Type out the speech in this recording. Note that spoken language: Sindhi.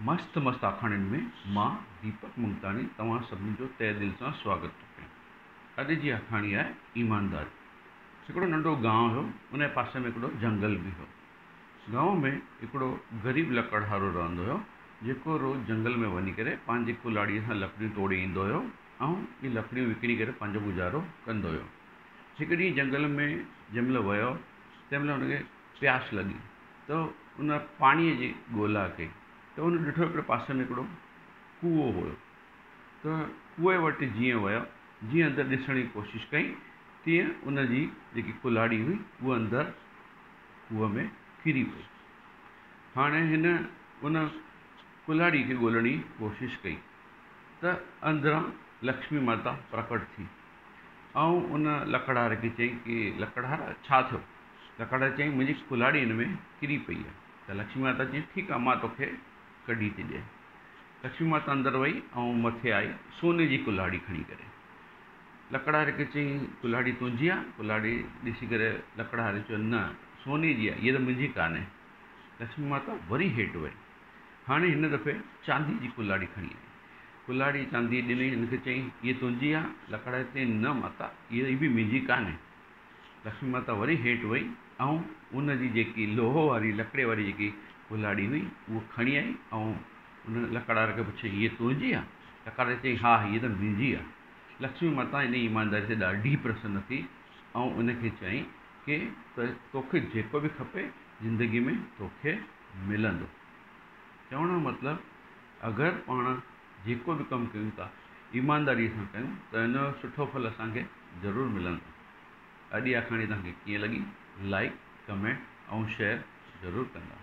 مست مست آکاڻين ۾ مان ديپڪ منگتاڻي توهان سڀني جو تهه دل سان سواگت ٿو ڪيان. اڄ جي آکاڻي آهي ايمانداري. هڪڙو ننڍو گانء هيو، ان جي پاسي ۾ هڪڙو جهنگل به هيو. گانء ۾ هڪڙو غريب لڪڙهارو رهندو هيو، جيڪو روز جهنگل ۾ وڃي ڪري پنهنجي ڪلاڙيء سان لڪڙيون ٽوڙي ايندو هيو ۽ اهي لڪڙيون وڪڻي ڪري پنهنجو گذارو ڪندو هيو. هڪ ڏينهن جهنگل ۾ جنهن مهل ويو، تنهن مهل هن کي پياس لڳي ته ان پاڻيء جي ڳولا ڪئي ته هن ڏٺو هڪڙي پاسي ۾ هڪڙو کوهه هيو ته کوهه وٽ جيئن ويو، جيئن اندر ڏسڻ جي ڪوشش ڪئي تيئن ان جي جيڪي ڪلهاڙي هئي اها اندر کوهه ۾ ڪري پئي. هاڻي هن ان ڪلهاڙي کي ڳولڻ جي ڪوشش ڪئي ته اندران لڪشمي ماتا پرڪٽ ٿي ۽ ان لڪڙهار کي چيائين ڪي لڪڙهار ڇا ٿيو؟ لڪڙهار چيائين منهنجي ڪلهاڙي هن ۾ ڪري پئي آهي. ته لڪشمي ماتا چيائين ٺيڪ آهي مان توکي ڪڍي ٿي ڏيان. لڪشمي ماتا اندر وئي ۽ مٿي آئي سوني جي ڪلهاڙي کڻي ڪري. لڪڙهاري کي چيائين ڪلهاڙي تنهنجي آهي؟ ڪلهاڙي ڏسي ڪري لڪڙهاري چيو نه سوني جي آهي هيء ته منهنجي ڪانهي. لڪشمي ماتا وري هيٺ وئي. هاڻي هن دفعي چاندي جي ڪلهاڙي کڻي آئي. ڪلهاڙي چاندي ڏني هن کي چيائين هيء تنهنجي آهي؟ لڪڙهاري چيائين نه ماتا هيء به منهنجي ڪانهي. لڪشمي ماتا وري هيٺ وئي ۽ ان جي جيڪي لوهه واري لڪڙي واري جيڪي ڪلهاڙي هئي اها کڻي آئي ۽ ان لڪڙهار کي پڇيائين هيء تنهنجي آهي؟ لڪڙهار چيائين ها هيء ته منهنجي آهي. لڪشمي ماتا ان ايمانداري تي ڏاڍي پرسن ٿي ۽ ان کي چيائين ڪي ته توکي جيڪو به کپي زندگي ۾ توکي ملندو. چوڻ جو مطلب اگر پاڻ جيڪو به ڪم ڪيون ٿا ايمانداري سان ڪيون ته ان جو سٺو ڦل اسان کي ضرور ملندو. اڄ جي آکاڻي توهان کي ڪيئن لڳي لائيڪ ڪمينٽ ۽ شيئر ضرور ڪندا.